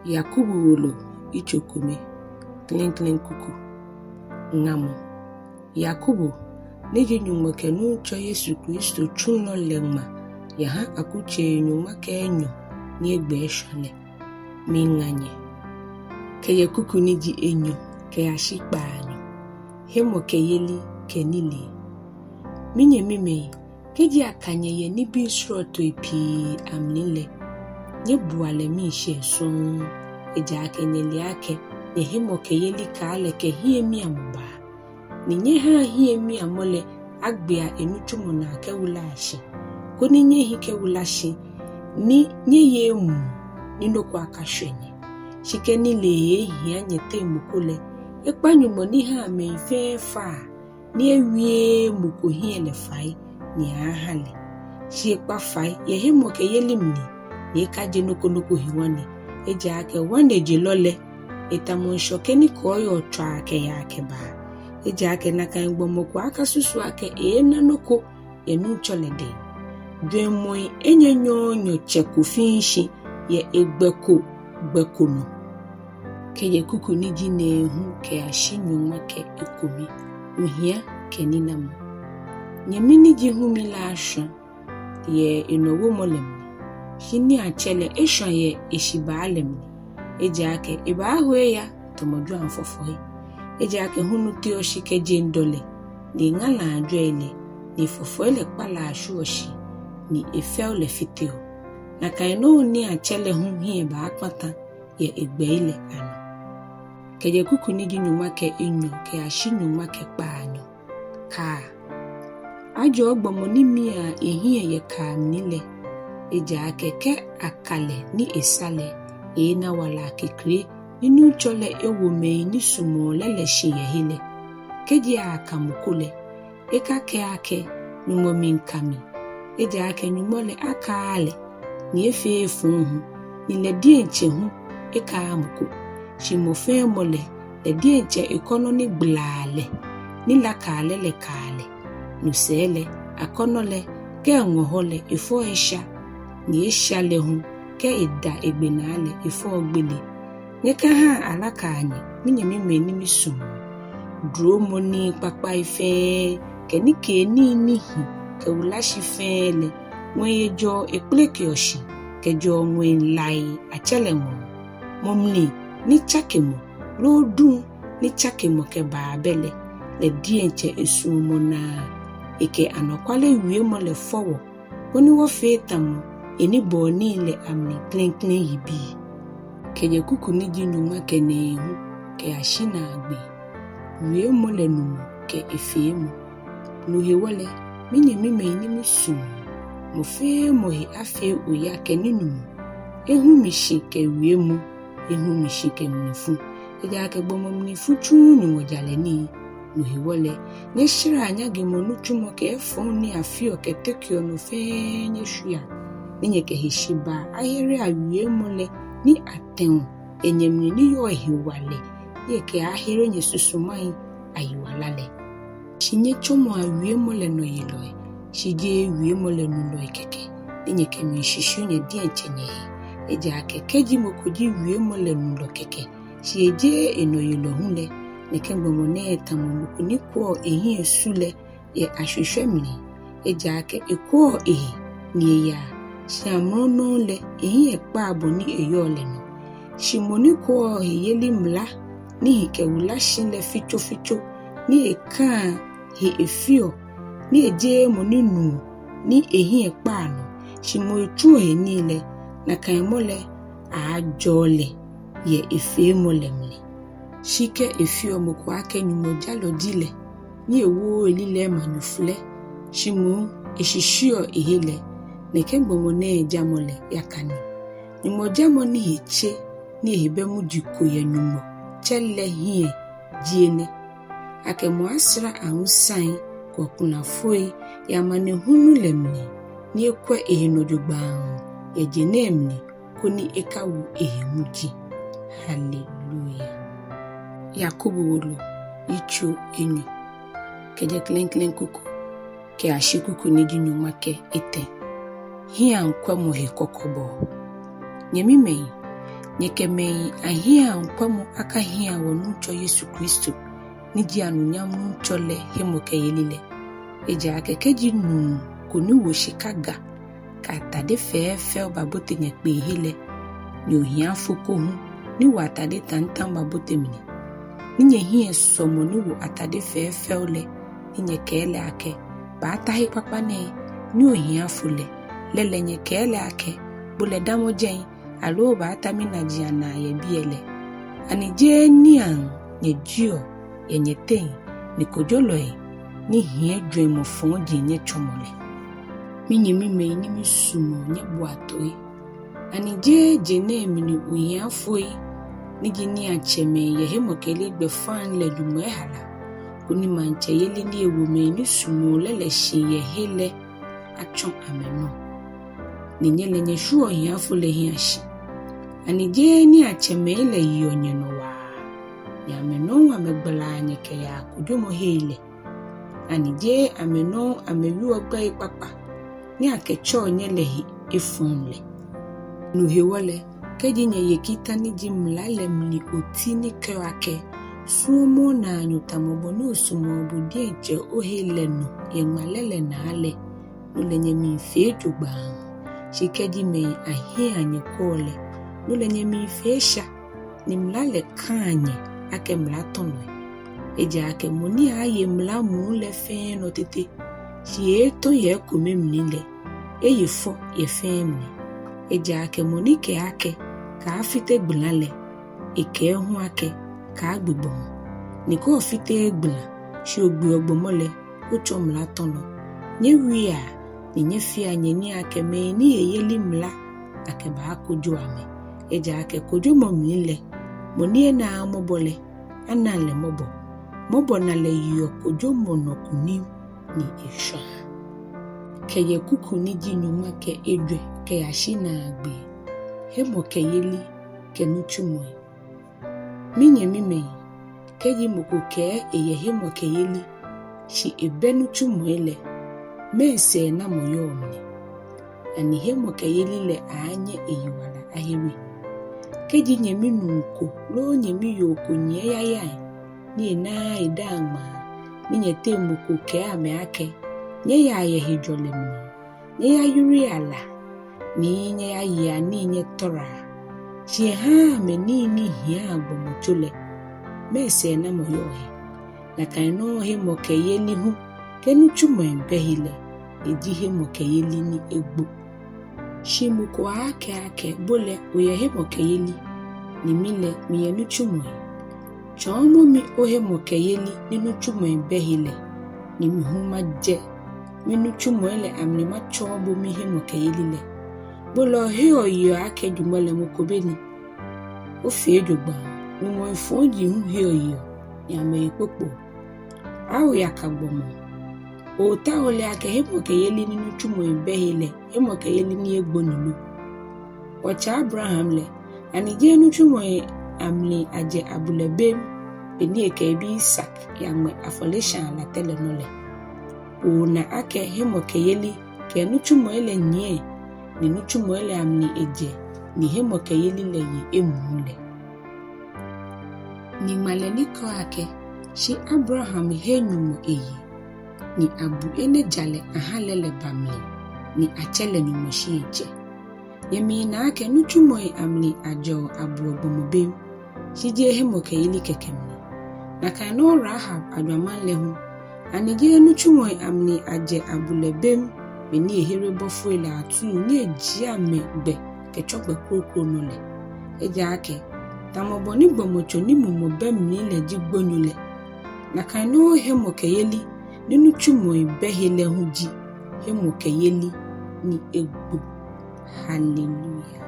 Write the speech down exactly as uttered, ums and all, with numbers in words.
Yakobo wolo, yitso kome, klɛŋklɛŋ kuku. Ŋamɔ. Yakobo, ni ji Nyɔŋmɔ kɛ Nuŋtsɔ Yesu Kristo tsulɔ lɛ ŋma yaha akutsei nyɔŋma kɛ enyɔ ni egbɛ eshwa lɛ. Miiŋa nyɛ. Kɛjɛ kuku ni ji enyɔ kɛyashi kpaanyɔ. Hemɔkɛyeli kɛ nilee. Minyɛmimɛi, kɛji aka nyɛ yɛ nibii srɔtoi pii amli lɛ, nyɛbua lɛ miishɛɛ sɔŋŋ, ejaakɛ nyɛle akɛ nyɛhemɔkɛyeli kaa lɛ kɛ hiɛmiamɔ baa. Ni nyɛhaa hiɛmiamɔ lɛ agbea enitsumɔ naa kɛwulaa shi, koni nyɛhi kɛwula shi, ni nyɛye emuu ni nɔ ko akashwɛ nyɛ. Shi kɛ nilee ehia nyɛteŋ mɔ ko lɛ, ekpa Nyɔŋmɔ ni haa mɛi fɛɛ faa, ni ewieee mɔ ko hiɛ lɛ fai ni aha lɛ. Shi ekpa fai yɛ hemɔkɛyeli mli, ni ekaje nɔ ko nɔ ko he ŋwane. Ejaakɛ ŋwanejelɔ lɛ, etamɔ ŋshɔkɛ ni kɔɔyɔɔ tswaa kɛyaa kɛbaa. Ejaakɛ nakai gbɔmɔ ko akasusu akɛ eeena nɔ ko yɛ Nuŋtsɔ lɛ dɛŋ. Jwɛŋmɔi enyɔnyɔɔnyɔ tsɛ ko fiii shi yɛ egbɛ ko gbɛ ko nɔ. Kɛjɛ kuku ni ji nɛɛhu kɛyashi nyɔŋma kɛ ekome. Ohia kɛ ninamɔ. Nyɛmi ni ji humi lɛ ashwa yɛ enɔwomɔ lɛ mli, shi niiatsɛ lɛ eshwa yɛ eshibaa lɛ mli. Ejaakɛ ebaaho eya tamɔ jwaŋfɔfɔi. Ejaakɛ hulu teɔ shi kɛ jeŋ dɔlɛ, ni eŋalaa ajwɛi lɛ, ni efɔfɔi lɛ kpalaa shwieɔ shi, ni efɛo lɛ fiteɔ. Nakai nɔŋŋ niiatsɛ lɛ hu hiɛ baakpata yɛ egbɛi lɛ anɔ. Kɛjɛ kuku ni ji nyɔŋma kɛ enyɔ kɛyashi nyɔŋma kɛ kpaanyɔ. Kaa. Ajɔɔ gbɔmɔ ni miaa ehiɛ yɛ kaa mli lɛ, ejaakɛ kɛ aka lɛ ni esa lɛ, eeena wala akekre ni Nuŋtsɔ lɛ ewo mɛi ni sumɔɔ lɛ lɛ shi yɛ he lɛ. Kɛji aka mɔ ko lɛ, ekakɛɛ akɛ, Nyɔŋmɔ miika mi. Ejaakɛ Nyɔŋmɔ lɛ akaaa lɛ, ni efeee efɔŋ hu, ni lɛ diɛŋtsɛ hu ekaaa mɔ ko. Shi mɔ fɛɛ mɔ lɛ, lɛ diɛŋtsɛ ekɔnɔ ni gbalaa lɛ, ni lakaa lɛ lɛ kaa lɛ. No sɛɛ lɛ, akɔnɔ lɛ, kɛ eŋɔ hɔ lɛ, efɔɔ esha, ni esha lɛ hu, kɛ eda egbe naa lɛ, efɔɔ gbele. Nyɛkahaa alakaa nyɛ, minyɛmimɛi ni misumɔɔ. Duromɔ nii kpakpai fɛɛ, kɛ nikeenii ni hi kɛwula shi fɛɛ lɛ, ŋwɛi ejɔɔ ekpelekeɔ shi, kɛjɛɔ ŋwɛi lai atsɛ lɛ ŋɔɔ. Mɔ mli ni tsakemɔ, loo duŋ ni tsakemɔ kɛbaa bɛ lɛ, lɛ diɛŋtsɛ esuɔmɔ naa ekɛ anɔkwale wiemɔ lɛ fɔ wɔ, koni wɔfee tamɔ enibɔɔ nii lɛ amli klɛŋklɛŋ yibii. Kɛjɛ kuku ni ji nyɔŋma kɛ nɛɛhu kɛyashi naagbee. Wiemɔ lɛ numɔ kɛ efeemɔ. No hewɔ lɛ, minyɛmimɛi ni misumɔɔ, mɔ fɛɛ mɔ he afee oya kɛ ninumɔ, ehumishinkɛ wiemɔ, ehumishinkɛ mlifu. Ejaakɛ gbɔmɔ mlifu tsuuu Nyɔŋmɔ jalɛ nii. No hewɔ lɛ, nyɛshɛrɛa nyaŋemɔ nitsumɔ kɛ efɔŋ ni afeɔ kɛtekeɔ nɔ fɛɛ nyɛshwiea, ni nyɛkɛ heshibaa aherea wiemɔ lɛ ni atɛo yɛ nyɛmli ni yɔɔ hewalɛ, ni ekɛaahere nyɛsusumai ayiwala lɛ. Shi nyɛtsɔmɔa wiemɔ lɛ nɔyelɔi, shi jeee wiemɔ lɛ nulɔi kɛkɛ, ni nyɛkɛmiishishiu nyɛ diɛŋtsɛ nyɛhe. Ejaakɛ kɛji mɔ ko ji wiemɔ lɛ nulɔ kɛkɛ, shi ejeee enɔyelɔ hu lɛ, nɛkɛ gbɔmɔ nɛɛ tamɔ mɔ ko ni kwɛɔ ehiɛ su lɛ yɛ ashwishwɛ mli. Ejaakɛ ekwɛɔ ehe ni eyaa, shi amrɔ nɔŋŋ lɛ ehiɛ kpaa bɔ ni eyɔɔ lɛ nɔ. Shi mɔ ni kwɛɔ heyeli mla ni hi kɛwula shi lɛ fitsofitso, ni ekaa he efeɔ, ni ejeee mɔ ni nuɔ ni ehiɛ kpaa nɔ, shi moŋ etsuɔ he nii lɛ, nakai mɔ lɛ aaajɔɔ lɛ yɛ efeemɔ lɛ mli. Shi kɛ efeɔ mɔ ko akɛ Nyɔŋmɔ jalɔ ji lɛ, ni ewooo elilɛi manyoflɛ, shi moŋ eshishiuɔ ehe lɛ, nɛkɛ gbɔmɔ nɛɛ jamɔ lɛ yaka ni. Nyɔŋmɔ jamɔ ni he tse ni ehe bɛ muji ko yɛ Nyɔŋmɔ Tsɛ lɛ hiɛ ji enɛ, akɛ mɔ asra awusai kɛ okulafoi yɛ amanehulu lɛ mli, ni ekwɛ ehe nɔ jogbaŋŋ yɛ je nɛɛ mli, koni ekawo ehe muji. Haleluya. Yakobo wolo, yitso enyɔ, kɛjɛ klɛŋklɛŋ kuku kɛyashi kuku ni ji nyɔŋma kɛ etɛ. Hiɛaŋkwɛmɔ he kɔkɔbɔɔ. Nyɛmimɛi, Nyɛkɛ mɛi ahiɛiaŋkwɛmɔ akahiɛa wɔNuŋtsɔ Yesu Kristo, ni ji anunyam Nuŋtsɔ lɛ hemɔkɛyeli lɛ. Ejaakɛ kɛji nuu ko ni wo shika ga kɛ atade fɛɛfɛo babote nyɛkpeehe lɛ, ni ohiafo ko hu ni wo atade taŋtaŋ babote mli, ni nyɛhiɛ sɔmɔ ni wo atade fɛɛfɛo lɛ, ni nyɛkɛɛ lɛ akɛ, Baata he kpakpa nɛɛ, ni ohiafo lɛ, lɛ lɛ nyɛkɛɛ lɛ akɛ, Bo lɛ damɔ jɛi, aloo baata minaji anaa yɛ biɛ lɛ, ani jeee niiaŋ nyɛjieɔ yɛ nyɛteŋ, ni kojolɔi ni hiɛ jwɛŋmɔ fɔji nyɛtsɔmɔ lɛ? Minyɛmimɛi ni misumɔɔ, nyɛboa toi. Ani jeee je nɛɛ mli ohiafoi ni ji niiatsɛmɛi yɛ hemɔkɛyeli gbɛfaŋ lɛ jwɛŋmɔ ehala, koni maŋtsɛyeli ni ewo mɛi ni sumɔɔ lɛ lɛ shi yɛ he lɛ atsɔ amɛnɔ, ni nyɛ lɛ nyɛshwieɔ ohiafo lɛ hiɛ shi? Ani jeee niiatsɛmɛi lɛ yeɔ nyɛnɔ waa, ni amɛ nɔŋŋ amɛgbalaa nyɛ kɛyaa kojomɔhei lɛ? Ani jeee amɛ nɔŋŋ amɛwieɔ gbɛi kpakpa ni akɛtsɛɔ nyɛ lɛ he efɔŋ lɛ? No hewɔ lɛ, kɛji nyɛye kita ni ji Mla lɛ mli oti ni kɛɔ akɛ, Suɔmɔ onaanyo tamɔ bɔ ni osumɔɔ bo diɛŋtsɛ ohe lɛ nɔ yɛ ŋmalɛ lɛ naa lɛ, no lɛ nyɛmiifee jogbaŋŋ. Shi kɛji mɛi ahiɛiaŋ nyɛkwɛɔ lɛ, no lɛ nyɛmiifee esha, ni Mla lɛ kãa nyɛ akɛ mlatɔlɔi. Ejaakɛ mɔ ni aaaye mla muu lɛ fɛɛ nɔ tete, shi eeetɔ yɛ ekome mli lɛ, eye fɔ yɛ fɛɛ mli. Ejaakɛ mɔ ni kɛɛ akɛ, Kaafite gbãla lɛ, ekɛɛ hu akɛ, Kaagbe gbɔmɔ. Ni kɛ ofiteee gbãla, shi ogbeɔ gbɔmɔ lɛ, otsɔ mlatɔlɔ. Nyɛwiea, ni nyɛfea nyɛnii akɛ mɛi ni heyeli mla akɛbaakojo amɛ. Ejaakɛ kojomɔ mli lɛ, mɔ ni enaaa mɔbɔ lɛ, anaŋ lɛ mɔbɔ. Mɔbɔnalɛ yeɔ kojomɔ nɔ kunim ni eshwãa. Kɛjɛ kuku ni ji nyɔŋma kɛ ejwɛ kɛyashi naagbee. Hemɔkɛyeli kɛ nitsumɔi. Minyɛmimɛi, kɛji mɔ ko kɛɛ eyɛ hemɔkɛyeli, shi ebɛ nitsumɔi lɛ, mɛɛ sɛɛnamɔ yɔɔ mli? Ani hemɔkɛyeli lɛ aaanyɛ eyiwala ahere? Kɛji nyɛminuu ko loo nyɛmiyoo ko nyiɛ yayai ni enaaa edaaŋ ŋmaa, ni nyɛteŋ mɔ ko kɛɛ amɛ akɛ, Nyɛyaa yɛ hejɔlɛ mli, nyɛyayuria la, ni nyɛyayea nii nyɛtɔrɔa, shi ehaaa amɛ nii ni hiaa gbɔmɔtso lɛ, mɛɛ sɛɛnamɔ yɔɔ he? Nakai nɔŋŋ hemɔkɛyeli hu, kɛ nitsumɔi bɛ he lɛ, eji hemɔkɛyeli ni egbo. Shi mɔ ko aaakɛɛ akɛ, Bo lɛ oyɛ hemɔkɛyeli, ni mi lɛ miyɛ nitsumɔi. Tsɔɔmɔ mi ohemɔkɛyeli ni nitsumɔi bɛ he lɛ, ni mi hu majɛ minitsumɔi lɛ amli matsɔɔ bo mihemɔkɛyeli lɛ. Bo lɛ oheɔ oyeɔ akɛ jwɛŋmɔ lɛ mɔ ko bɛ ni? Ofee jogbaŋŋ. Nyɔŋmɔi fɔji hu heɔ yeɔ, ni amɛhe kpokpoɔ. Ao yaka gbɔmɔ, ootao ole akɛ hemɔkɛyeli ni nitsumɔi bɛ he lɛ, hemɔkɛyeli ni egbo ni lo? Wɔtsɛ Abraham lɛ, ani jeee nitsumɔi amli ajɛ abu lɛ bem, be ni ekɛ ebi Isak yaŋmɛ afɔleshaa latɛ lɛ nɔ lɛ? Oona akɛ hemɔkɛyeli kɛ nitsumɔi lɛ nyiɛ, ni nitsumɔi lɛ amli ejɛ, ni hemɔkɛyeli lɛ ye emuu lɛ. Ni ŋmalɛ ni kɛɔ akɛ, Shi Abraham he Nyɔŋmɔ eye, ni abu enɛ jalɛ aha lɛ lɛ ba mli, ni atsɛ lɛ nyɔŋmɔshitsɛ. Nyɛmiina akɛ nitsumɔi amli ajɛɔ abuɔ gbɔmɔ bem, shi jeee hemɔkɛyeli kɛkɛ mli. Nakai nɔŋŋ Rahab ajwamaŋ lɛ hu, ani jeee nitsumɔi amli ajɛ abu lɛ bem, be ni ehere bɔfoi lɛ atuu ni ejie amɛ gbɛ kɛtsɔ gbɛ kroko nɔ lɛ? Ejaakɛ tamɔ bɔ ni gbɔmɔtso ni mumɔ bɛ mli lɛ ji gbonyo lɛ, nakai nɔŋŋ hemɔkɛyeli ni nitsumɔi bɛ he lɛ hu ji hemɔkɛyeli ni egbo. Hallelujah.